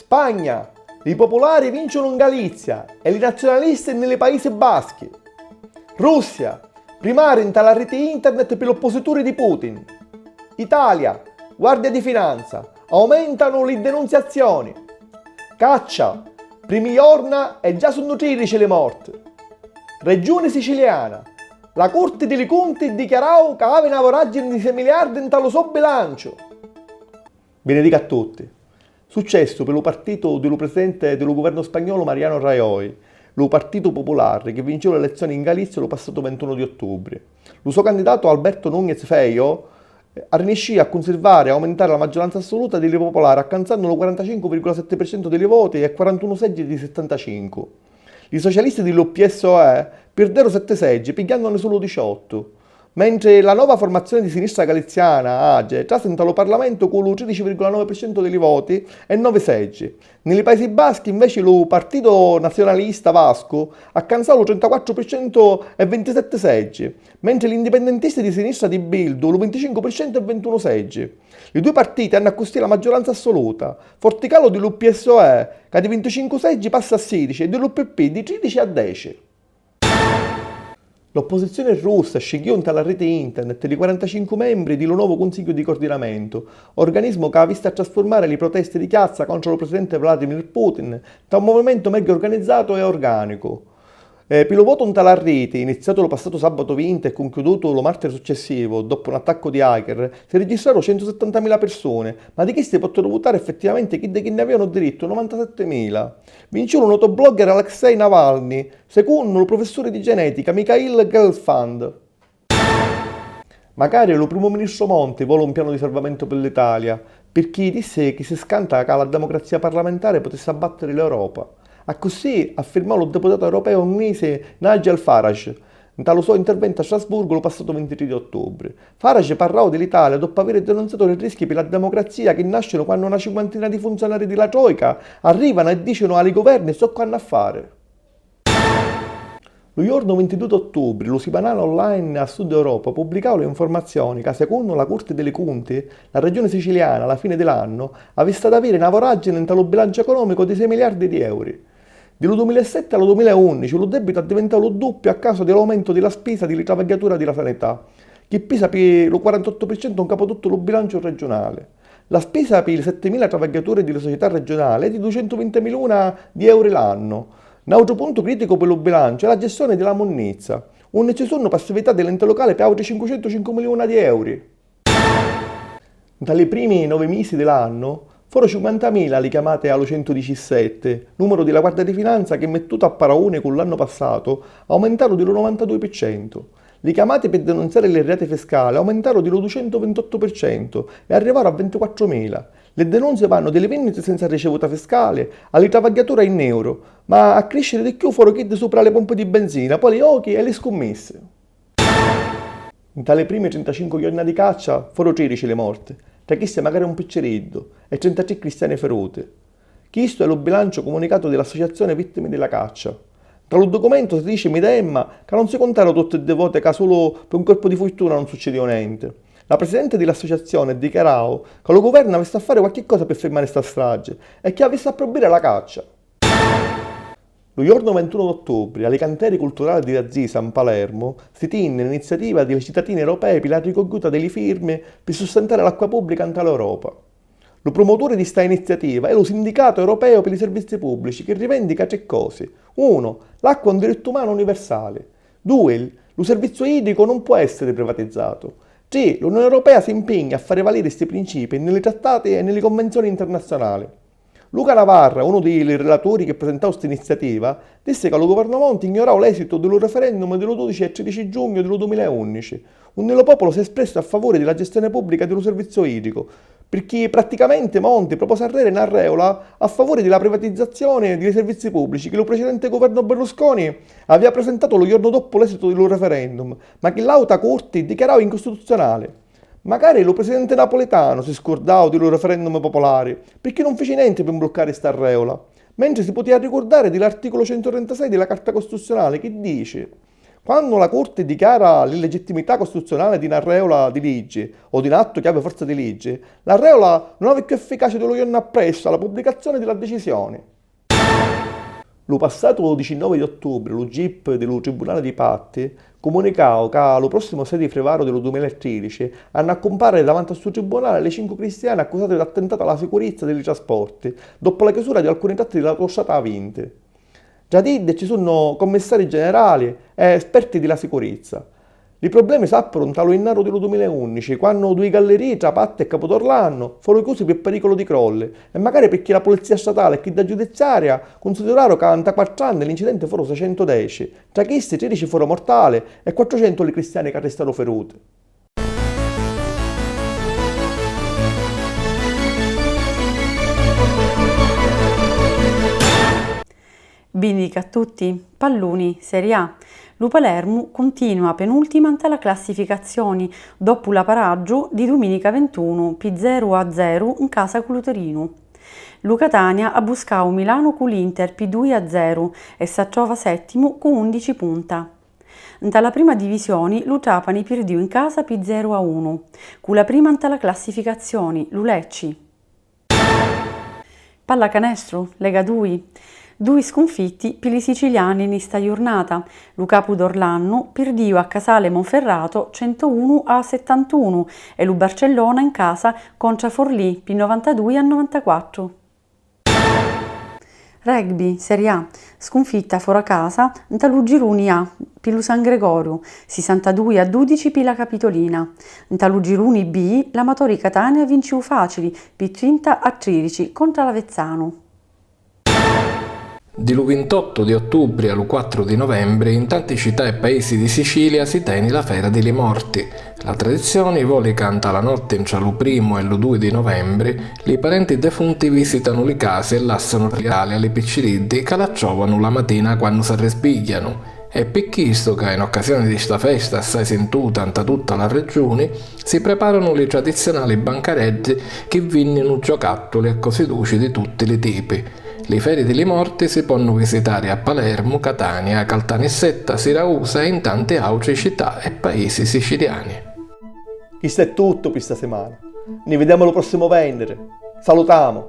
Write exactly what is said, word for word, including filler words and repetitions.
Spagna, li populari vinciunu 'n Galizia e li nazionalisti nni li Paisi Baschi. Russia, primari nta la riti internet pi l'opposituri di Putin. Italia, Guardia di Finanza, aumentanu li denunziazzioni. Caccia, primi jorna e già sunnu tridici li morti. Regioni siciliana, la Curti di li Cunti dichiarau ca havi na voràggini di sei miliardi nta lu so bilanciu. Benedica a tutti. Successu pi lu partitu di lu presidente di lu guvernu spagnolu Mariano Rajoy, lu Partitu Popular, chi vinciu l'elezzioni in Galizia lu passatu vintunu di ottubri. Lu so candidatu Alberto Núñez Feijóo, eh, arriniscìu a cunsirvari e aumentari la maggiuranza assuluta di li populari, accanzannu lu quarantacincu virgola sette pi centu di li voti e quarantunu seggi di settantacincu. Li socialisti di lu P S O E pirderu sette seggi, pigghiannuni sulu diciottu. Mentri la nova furmazzioni di sinistra galiziana, Age, trasi nta lu Parlamentu cu lu tridici virgola novi pi centu di li voti e novi seggi. Nni li Paisi Baschi, inveci, lu Partido Nacionalista Vascu accansau lu trentaquattru pi centu e vintisetti seggi, mentri l'indipendentisti di sinistra di Bildu lu vinticincu pi centu e vintunu seggi. Li dui partiti hannu accussì la maggiuranza assoluta, forti calu di lu P S O E, ca di vinticincu seggi passa a sidici e di l'U P P di tridici a deci. L'opposizioni russa scigghiu nta la riti internet li quarantacincu membri di lu novu Cunsigghiu di Curdinamentu, organismu ca avissi a trasfurmari li protesti di chiazza contra lu presidenti Vladimir Putin nta un muvimentu megghiu organizzatu e organicu. Eh, pi lu votu nta la riti, iniziatu lu passatu sabatu vinti e cunchiudutu lu martiri successivu, doppu un attaccu di hacker, si rigistraru centusettantamila pirsuni, ma di chisti potturu vutari effettivamenti chiddi chi nni avianu dirittu novantasettimila. Vinciu lu notu blogger Alexei Navalny, secunnu lu prufissuri di genetica Mikhail Gelfand. Macari lu primu ministru Monti voli un pianu di salvamentu pi l'Italia, pirchì dissi chi si scanta ca la democrazia parlamentari putissi abbattiri l'Europa. Accussì affirmau lu diputatu europeu nglisi Nigel Farage, nta lu so interventu a Strasburgu lu passatu vintitrì di ottubri. Farage parrau di l'Italia doppu aviri denunziatu li rischi pi la democrazia chi nascinu quannu na cinquantina di funzionari di la Troica arrivanu e dicinu a li guverni soccu hannu a fari. Lu jornu vintidui d'ottubri, lu simanali online A Sud Europa pubblicau l'infurmazzioni ca, secunnu la Curti di li Cunti, la Regioni Siciliana, a la fini di l'annu, avissi ad aviri na voràggini nta lu bilanciu economicu di sei miliardi di euri. Di lu dumila e setti a lu dumila e unnici, lu dèbbitu addivintau lu duppiu a causa di l'aumentu di la spisa di li travagghiatura di la sanità, chi pisa pi lu quarantottu pi centu 'n capu tuttu lu bilanciu regionali. La spisa pi li settimila travagghiaturi di li società regionali è di duicentuvintimila di euri l'annu. N'àutru puntu crìticu pi lu bilanciu è la gestioni di la munnizza, unni ci sunnu passività di l'enti lucali pi àutri cincucentucinquemila di euri. Nta li primi novi misi di l'annu, foru cinquantamila li chiamati a lu centudicisetti, numeru di la Guardia di Finanza chi, mittutu a parauni cu l'annu passatu, aumentaru di lu novantadui pi centu. Li chiamati pi denunziari li riati fiscali aumentaru di lu duicentuvintiottu pi centu e arrivaru a vintiquattrumila. Li denunzii vannu di li vinniti senza ricevuta fiscali a li travagghiaturi in niuru, ma a crìsciri di cchiù foru chiddi supra a li pompi di benzina, poi li jochi e li scummissi. Nta li primi trintacincu jorna di caccia foru tridici li morti, tra chisti macari un picciriddu, e trentatrì cristiani firuti. Chistu è lu bilanciu cumunicatu di l'Associazioni Vittimi di la Caccia. Nta lu ducumentu si dici midemma ca nun si cuntaru tutti ddi voti ca sulu pi un colpu di furtuna nun succidìu nenti. La presidenti di l'associazioni dichiarau ca lu guvernu avissi a fari qualchi cosa pi firmari sta stragi e chi avissi a proibiri la caccia. Lu jornu vintunu d'ottubri, a li canteri culturali di Aziza, 'n Palermu, si tinni l'iniziativa di li citatini europei pi la ricogghiuta di li firmi pi sustentari l'acqua pùbblica nta l'Europa. Lu prumuturi di sta iniziativa è lu Sindicatu Europeu pi li Servizi Pùbblici, chi rivèndica tri cosi. Unu, l'acqua è un dirittu umanu universali. Dui, lu serviziu ìdricu nun pò èssiri privatizzatu. Tri, l'Unioni Europea si mpigna a fari valiri sti principi nni li trattati e nni li cunvenzioni internazionali. Luca Navarra, unu di li rilaturi chi prisintau sta iniziativa, dissi ca lu guvernu Monti ignorau l'èsitu di lu referendum di lu dudici e tridici giugnu di lu dumila e unnici, unni lu pòpulu si è spressu a favuri di la gestioni pùbblica di lu serviziu ìdricu, pirchì pratticamenti Monti proposi arreri na rèula a favuri di la privatizzazioni di li servizi pùbblici chi lu precedenti guvernu Berlusconi avìa prisintatu lu jornu doppu l'èsitu di lu referendum, ma chi l'Auta Curti dichiarau incustituzionali. Macari lu presidenti Napolitanu si scurdau di lu referendum populari, pirchì nun fici nenti pi mbluccari sta rèula, mentri si putìa arricurdari di l'artìculu centutrentasei di la Carta Costituzionali chi dici: Quannu la Curti dichiara l'illegittimità costituzionali di na rèula di liggi o di n'attu chi havi forza di liggi, la rèula nun havi cchiù efficacia di lu jornu appressu a la pubblicazioni di la dicisioni. Lu passatu dicinnovi di ottubri lu gip di lu Tribunali di Patti cumunicau ca lu prossimu sei di frivaru di lu dumila e tridici hannu a cumpàriri davanti a stu tribunali li cincu cristiani accusati d'attentatu a la sicurizza di li trasporti, doppu la chiusura di alcuni tratti di l'autostrata A vinti. Tra d'iddi ci sunnu commissari generali e esperti di la sicurizza. Li problemi s'àppiru nta lu jinnaru di lu dumila e unnici, quannu dui gallerî tra Patti e Capudorlannu foru chiusi pi periculu di crolli e macari picchì la Pulizia Statali e chidda giudiziaria cunsidiraru ca nta quattru anni l'incidenti foru seicentu deci, tra chisti tridici foru mortali e quattrucentu li cristiani ca arristaru firuti. Binnica a tutti. Palluni, Serie A. Lu Palermu cuntinua penultima nta la classificazzioni, doppu la paraggiu di duminica vintunu pi zeru a zeru 'n casa cu lu Torinu. Lu Catania abbuscau Milanu cu l'Inter pi dui a zeru e s'attrova settimu cu undici punta. Nta la prima divisioni lu Trapani pirdiu in casa pi zeru a unu, cu la prima nta la classificazzioni, lu Lecci. Pallacanestru, Lega dui. Dui scunfitti pi li siciliani ni sta jurnata. Lu Capudorlannu pirdiu a Casale Monferrato centounu a settantunu e lu Barcellona in casa contra Forlì pi novantadui a novantaquattru. Rugby, Serie A, scunfitta fora casa nta lu giruni A pi lu San Gregoriu, sissantadui a dudici pi la Capitolina. Nta lu giruni B, l'Amatori Catania vinciu facili pi trinta a tridici contra l'Avezzanu. Di lu vintottu di ottubri a lu quattru di novembri, in tanti cità e paisi di Sicilia si teni la Fera di li Morti. La tradizioni voli ca nta la notti ntra lu primu e lu dui di novembri, li parenti defunti visitanu li casi e lassanu rigali a li picciriddi ca la trovanu la matina quannu s'arrisbigghianu. È pi chistu ca, in occasioni di sta festa assai sintuta nta tutta la regioni, si preparanu li tradizionali bancareddi chi vinninu giocattuli e cosi duci di tutti li tipi. Li feri di li morti si ponnu visitari a Palermu, Catania, Caltanissetta, Siracusa e in tanti autri cità e paisi siciliani. Chistu è tuttu pi sta simana. Ni videmu lu prossimu venniri. Salutamu!